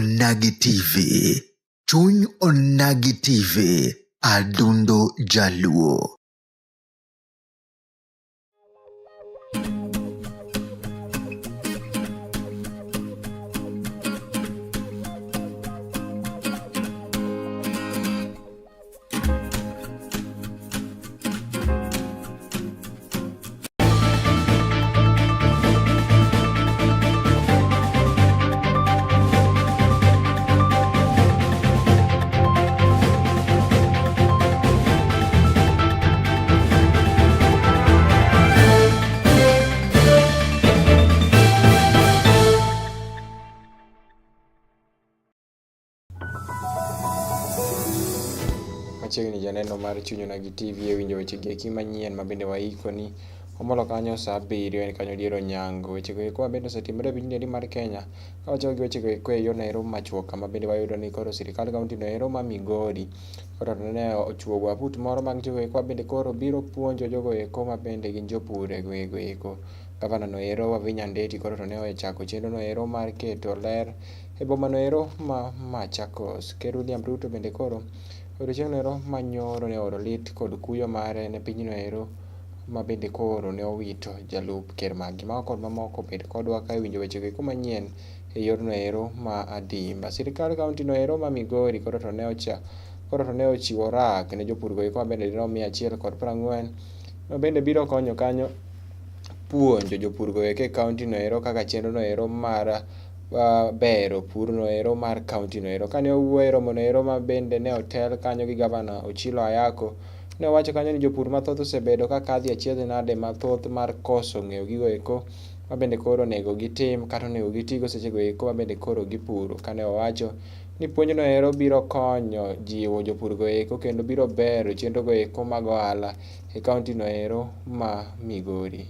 Onagi TV. Chuny Onagi TV. Adundo Jaluo. Machiegni janeno mar Chuny Onagi TV e winjo weche gi eki manyien ma bende waiko ni Omolo kanyo saa abiriyo en kanyo dier onyango. Wechego eko mabende osetimore e piny eri mar Kenya. Ka wachako gi wechego eko e yo Nairobi machuok kama bende wayudo ni koro sirikal kaunti no ero ma Migori koro ne ochuogo aput moro mag jogo eko mabende koro biro puonjo jogo eko mabende gin jopur e gwengego eko. Gavana no ero Wavinya Ndeti koro to ne ochako chenro no ero mar keto ler e boma no ero ma Machakos. Ker William Ruto bende koro odiochieng' no ero ma nyoro ne ooro lit kod kuyo mare ne pinyno ero ma bende koro ne owito jalup ker maggi. Mago kod mamoko bed kodwa ka iwinjo wechego eko manyien e yorno ero ma adimba. Sirikal kaunti no ero ma Migori koro to ne ocha koro to ne ochiwo rak ne jopur go eko ma bende dirom 140 ma bende biro konyo kanyo puonjo jopur go eko e kaunti no ero kaka chenro no ero mar bero pur no ero mar kaunti no ero. Kane owuoyo e romo no ero ma bende ne otel kanyo gi gavana Ochilo Ayako, ne owacho kanyo ni jopur mathoth osebedo ka kadho e achiedh nade mathoth mar koso ng'eyo gigo eko ma bende koro onego gitim kata onego gitigo sechego eko ma bende koro gipuro. Kane owacho ni puonjno ero biro konyo jiwo jopurgo eko kendo biro bero chenrogo eko mag ohala e kaontino ero ma Migori.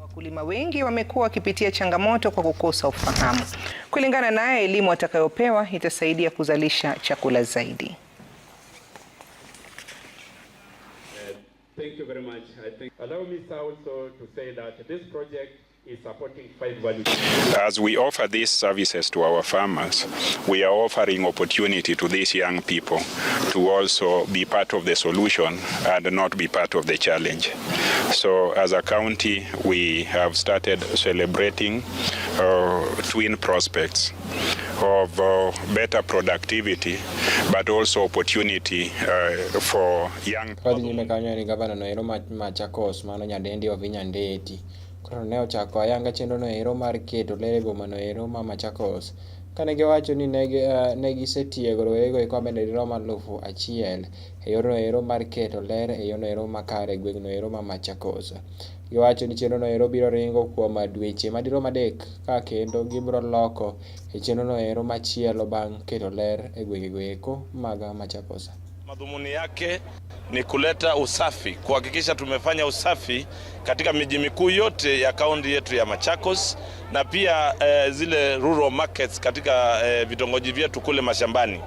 Wakulima wengi wamekuwa wakipitia changamoto kwa kukosa ufahamu. Kulingana naye, elimu atakayopewa itasaidia kuzalisha chakula zaidi. Thank you very much. I think allow me sir also to say that this project is supporting five values. As we offer these services to our farmers, we are offering opportunity to these young people to also be part of the solution and not be part of the challenge. So as a county, we have started celebrating twin prospects of better productivity but also opportunity for young. Kadhi nyime kanyo en gavana no ero ma Machakos mano nyadendi Wavinya Ndeti. Koro ne ochako ayanga chenro no ero mar keto ler e boma no ero ma Machakos. Kane giwacho ni ne gisetiego rowerego eko mabende dirom 1,000 e yorno ero mar keto ler e yorno ero makare e gweng'no ero ma Machakos. Giwacho ni chenro no ero biro ringo kuom dweche madirom 3 ka kendo gibiro loko e chenro no ero machielo bang' keto ler e gwengego eko mag Machakos. Madhumuni yake ni kuleta usafi, kuhakikisha tumefanya usafi katika miji mikuu yote ya kaunti yetu ya Machakos na pia zile rural markets katika vitongoji vyetu kule mashambani.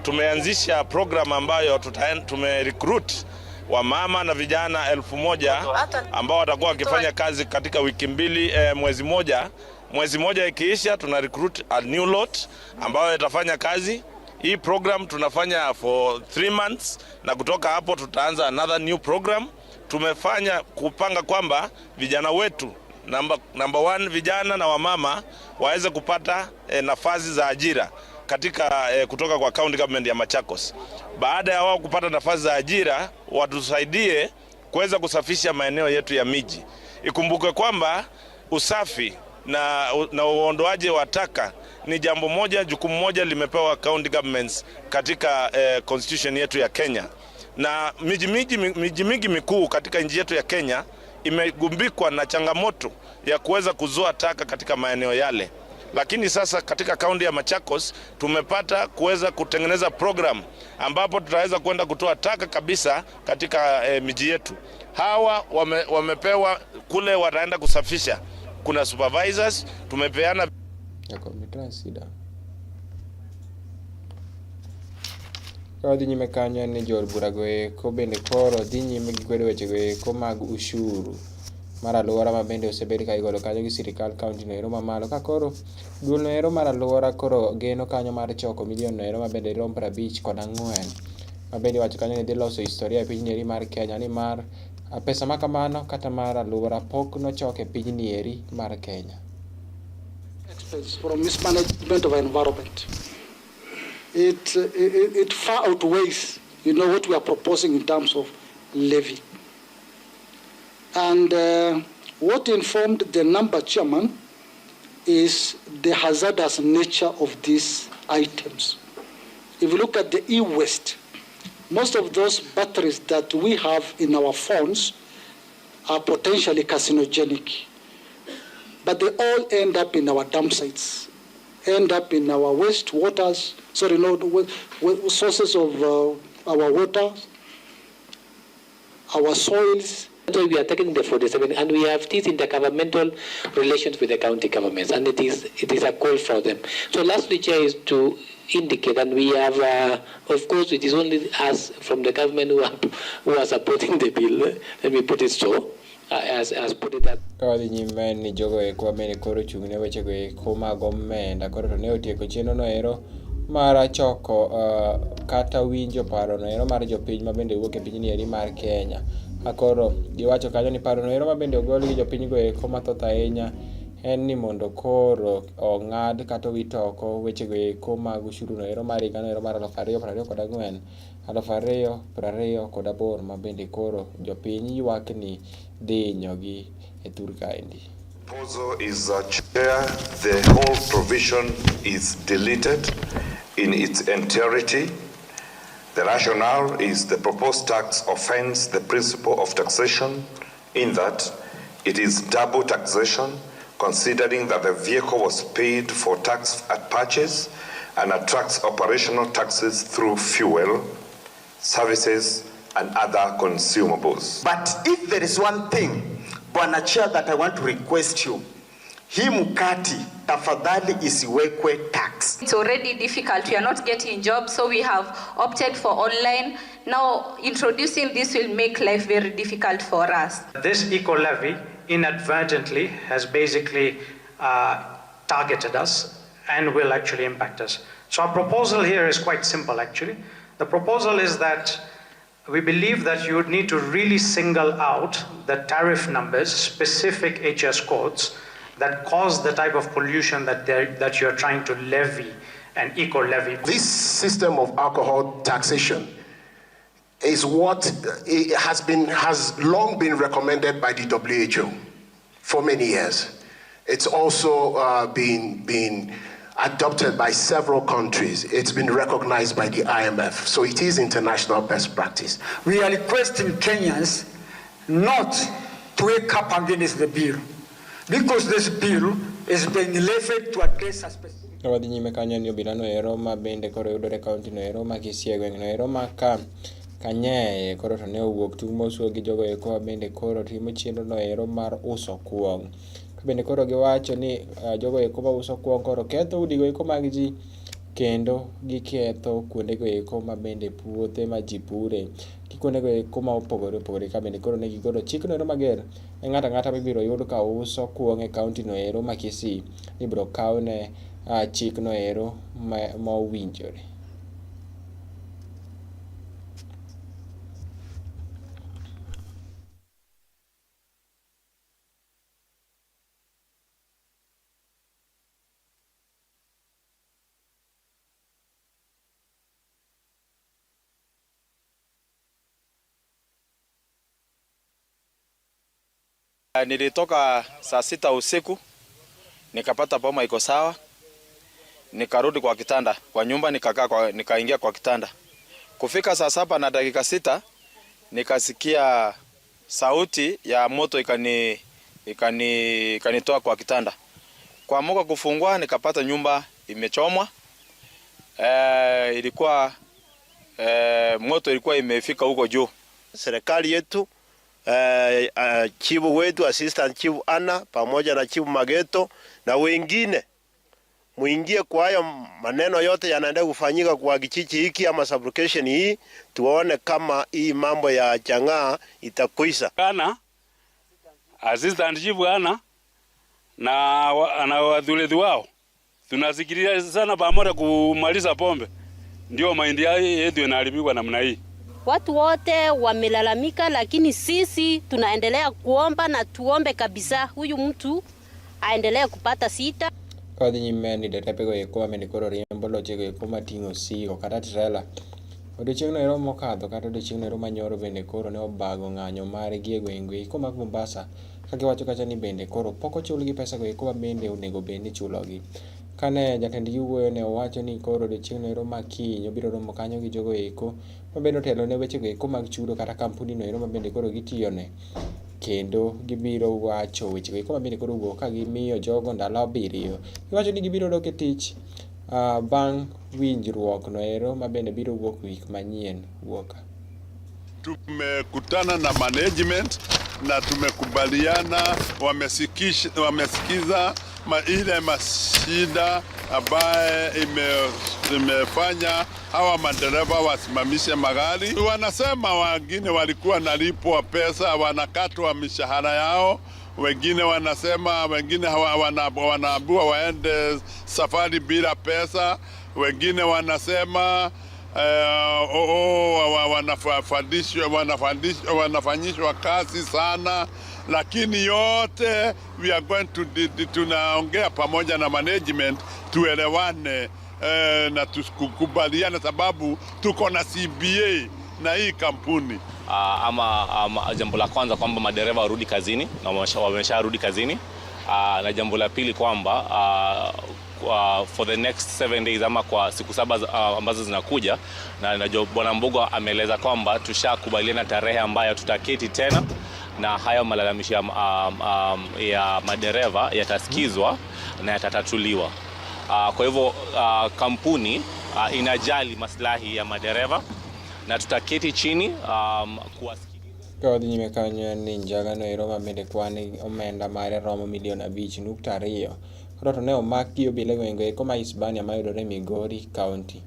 Tumeanzisha program ambayo tumerecruit wamama na vijana 1,000 ambao watakuwa wakifanya kazi katika wiki mbili, mwezi moja. Mwezi moja ikiisha tuna recruit a new lot ambayo itafanya kazi. Hii program tunafanya for 3 months na kutoka hapo tutaanza another new program. Tumefanya kupanga kwamba vijana wetu number 1 vijana na wamama waweze kupata nafasi za ajira katika kutoka kwa county government ya Machakos. Baada ya wao kupata nafasi za ajira, watusaidie kuweza kusafisha maeneo yetu ya miji. Ikumbuke kwamba usafi na uondoaji wa taka ni jambo moja, jukumu moja limepewa county governments katika constitution yetu ya Kenya. Na miji mingi mikuu katika nchi yetu ya Kenya imegumbikwa na changamoto ya kuweza kuzoa taka katika maeneo yale. Lakini sasa katika kaunti ya Machakos tumepata kuweza kutengeneza program ambapo tutaweza kwenda kutoa taka kabisa katika miji yetu. Hawa wamepewa kule wataenda kusafisha. Kuna supervisors tumepeana. Ka wadhi nyime kanyo en ni jood burago eko bende koro dhi nyime gi kwedo wechego eko mag ushuru mar aluora ma bende osebed ka igolo kanyo gi sirikal kaunti no ero mamalo. Ka koro duol no ero mar aluora koro geno kanyo mar choko milion no ero ma bende rom 54 ma bende iwacho kanyo ni dhi loso historia e piny eri mar Kenya ni mar pesa ma kamano kata mar aluora pok nochok e piny eri mar Kenya. Expense from mismanagement of environment. It far outweighs, what we are proposing in terms of levy. And what informed the number, Chairman, is the hazardous nature of these items. If you look at the e-waste, most of those batteries that we have in our phones are potentially carcinogenic, but they all end up in our dump sites, end up in our waste waters, sorry, no, sources of our water, our soils. So we are taking the 47, and we have these intergovernmental relations with the county governments, and it is a call for them. So lastly, Chair, is to indicate, and we have, of course, it is only us from the government who are supporting the bill. Let me put it so, as put it that. Ka wadhi nyime ni jogo eko mabende koro ochung' ne wechego eko mag omenda koro to ne otieko chenro no ero mar choko kata winjo paro no ero mar jopiny mabende wuok e piny eri mar Kenya. Koro giwacho kanyo ni paro no ero mabende ogol gi jopiny go eko mathoth ahinya en ni mondo koro ong'ad kata owit oko wechego eko mag ushuru no ero mar higa no ero mar 2024 2028 mabende koro jopiny ywak ni dhi hinyogi e thur kaendi. Proposal is, Chair, the whole provision is deleted in its entirety. The rationale is the proposed tax offends the principle of taxation in that it is double taxation, considering that the vehicle was paid for tax at purchase and attracts operational taxes through fuel, services, and other consumables. But if there is one thing, Bwana Chair, that I want to request you, hii mkati tafadhali isiwekwe tax. It's already difficult. We are not getting jobs, so we have opted for online. Now, introducing this will make life very difficult for us. This eco-levy inadvertently has basically targeted us and will actually impact us. So our proposal here is quite simple, actually. The proposal is that we believe that you would need to really single out the tariff numbers, specific HS codes that cause the type of pollution that you're trying to levy, an eco-levy. This system of alcohol taxation is what has long been recommended by the WHO for many years. It's also been adopted by several countries. It's been recognized by the IMF, so it is international best practice. We are requesting Kenyans not to wake up against the bill, because this bill is being levied to address a specific. Wadhi nyime kanyo ni obila no ero ma bende koro yudore kaunti no ero ma Kisii e gweng' no ero ma ka Kanyeye koro to ne owuok tung' mosuo gi jogo eko bende koro timo chenro no ero mar uso kuong'. Bende koro giwacho ni jogo eko ma uso kuong' koro ketho udigo eko mag ji kendo giketho kuondego eko ma bende puothe ma ji pure gi kuondego eko ma opogore opogore. Ka bende koro ne gigolo chik no ero mager ne ng'ato ang'ata mibiro yud ka uso kuong' e kaunti no ero ma Kisii ibiro kawne chik no ero ma owinjore. Nilitoka saa 6 usiku nikapata boma iko sawa, nikarudi kwa kitanda kwa nyumba, nikakaa nikaingia kwa kitanda. Kufika saa 7:06 nikasikia sauti ya moto ikanitoa kwa kitanda. Kuamuka kufungua nikapata nyumba imechomwa. Ilikuwa moto ilikuwa imefika huko juu. Serikali yetu Chifu wetu Assistant Chief Anna pamoja na Chifu Mageto na wengine, muingie kwa hayo maneno yote yanaendelea kufanyika kwa kijiji hiki ama sublocation hii, tuone kama hii mambo ya chang'aa itakwisha. Ana Assistant Chief ana na wadhulethi wao tunazikiria sana pamoja kumaliza pombe, ndio mahindi yetu yanaharibika namna hii. Watu wote wamelalamika, lakini sisi tunaendelea kuomba na tuombe kabisa huyu mtu aendelee kupata sita. Ka wadhi nyime ni derepego eko mabende koro riembo lochego eko mating'o osigo kata trela. Odiochieng'no ero mokadho kata odiochieng'no ero manyoro bende koro ne obago ng'anyo margi e gwenge eko mag Mombasa kagiwacho kacha ni bende koro pok ochulgi pesa go eko mabende onego bed ni ichulogi. Kane jatendgi wuoyo ne owacho ni koro odiochieng'no ero ma kiny obiro romo kanyo gi jogo eko mabende otelo ne wechego eko mag chudo kata kampuni no ero mabende koro gitiyone. Kendo gibiro wacho wechego eko mabende koro owuok ka gimiyo jogo ndalo 7. Giwacho ni gibiro dok e tich bang' winjruok no ero mabende biro wuok wik manyien wuok. Tumekutana na management na tumekubaliana, wamesikiza ile mashida ambaye imefanya hawa madereva wasimamishe magari. Wanasema wengine walikuwa nalipwa pesa, wanakatwa mishahara yao, wengine wanasema wengine wanaambiwa waende safari bila pesa, wengine wanasema wanafanyishwa kazi sana, lakini yote we are going to tunaongea pamoja na management tuelewane, na tukubaliane, sababu tuko na CBA na hii kampuni. Ama jambo la kwanza kwamba madereva warudi kazini na wamesharudi kazini. Na jambo la pili kwamba for the next 7 days ama kwa siku 7 ambazo zinakuja, na najua Bwana Mbugua ameeleza kwamba tushakubaliana tarehe ambayo tutaketi tena na hayo malalamishi ya madereva yatasikizwa na yatatatuliwa. Kwa hivyo kampuni inajali maslahi ya madereva na tutaketi chini kuwasikiliza. Ka wadhi nyime kanyo ni njaga no ero mabende kwan omenda mare romo milion 5.2 koro to ne omak gi obila e gwenge eko ma Hispania mayudore Migori County.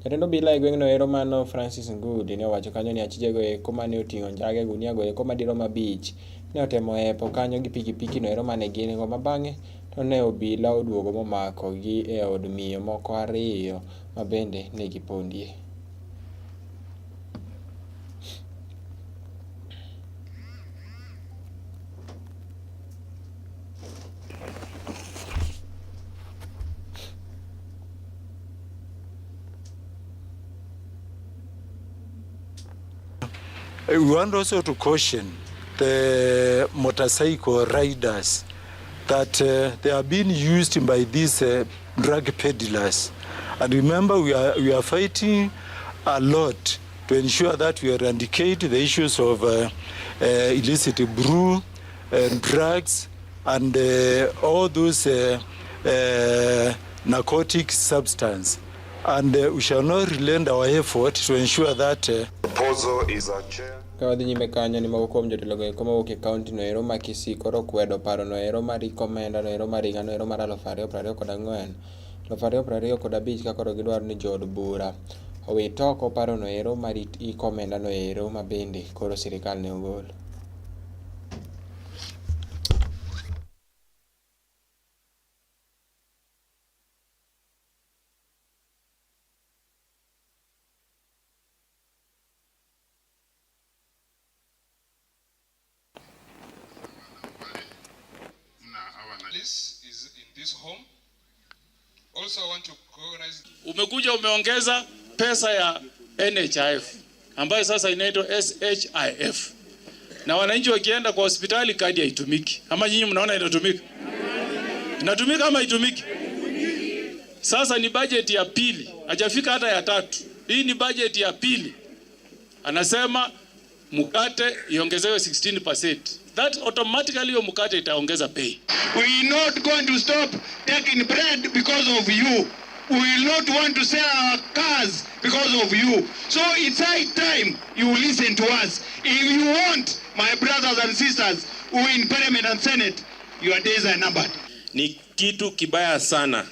Jatend obila e gweng'no ero mano Francis Ngudi ne owacho kanyo ni achijego eko mane oting'o njaga e gunia go eko madirom 5 ne otemo epo kanyo gi pikipiki no ero mane gin go ma bang'e to ne obila oduogo momako gi e od miyo moko 2 ma bende ne gipondie. We want also to caution the motorcycle riders that they are being used by these drug peddlers. And remember, we are fighting a lot to ensure that we eradicate the issues of illicit brew and drugs and all those narcotic substances. And we shall not relent our effort to ensure that... Proposal is a chair. Ka wadhi nyime kanyo ni moko kuom jotelo eko mawuok e kaunti no ero ma Kisii koro kwedo paro no ero mar omenda no ero mar higa no ero mar 2024 2025 ka koro gidwaro ni jood bura owit oko paro no ero mar omenda no ero ma bende koro sirikal ne ogolo. Umekuja umeongeza pesa ya NHIF ambayo sasa inaitwa SHIF. Na wananchi wakienda kwa hospitali kadi haitumiki. Ama nyinyi mnaona inatumika? Inatumika ama haitumiki? Sasa ni budget ya pili, hajafika hata ya tatu. Hii ni budget ya pili. Anasema mkate iongezewe 16%. That automatically hiyo mkate itaongeza bei. We are not going to stop taking bread because of you. We will not want to sell our cars because of you. So it's high time you listen to us. If you want, my brothers and sisters who are in Parliament and Senate, your days are numbered. Ni kitu kibaya sana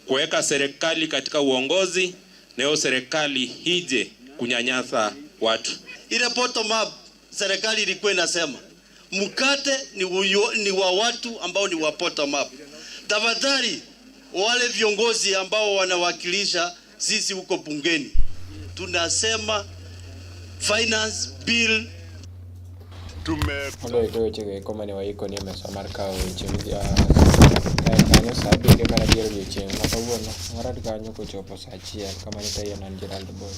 kuweka serikali katika uongozi na hiyo serikali hije kunyanyasa watu. Ile bottom up serikali ilikuwa inasema mkate ni wa watu ambao ni wa bottom up. Tafadhali wale viongozi ambao wanawakilisha sisi huko bungeni, tunasema finance bill. Mondo iko wechego eko mane waiko ni e mesa mar kawo weche kae kanyo saa 7 mar adier odiochieng' ma kawuono warad kanyo kochopo saa 1 kamane tayiena an Gerald Boy.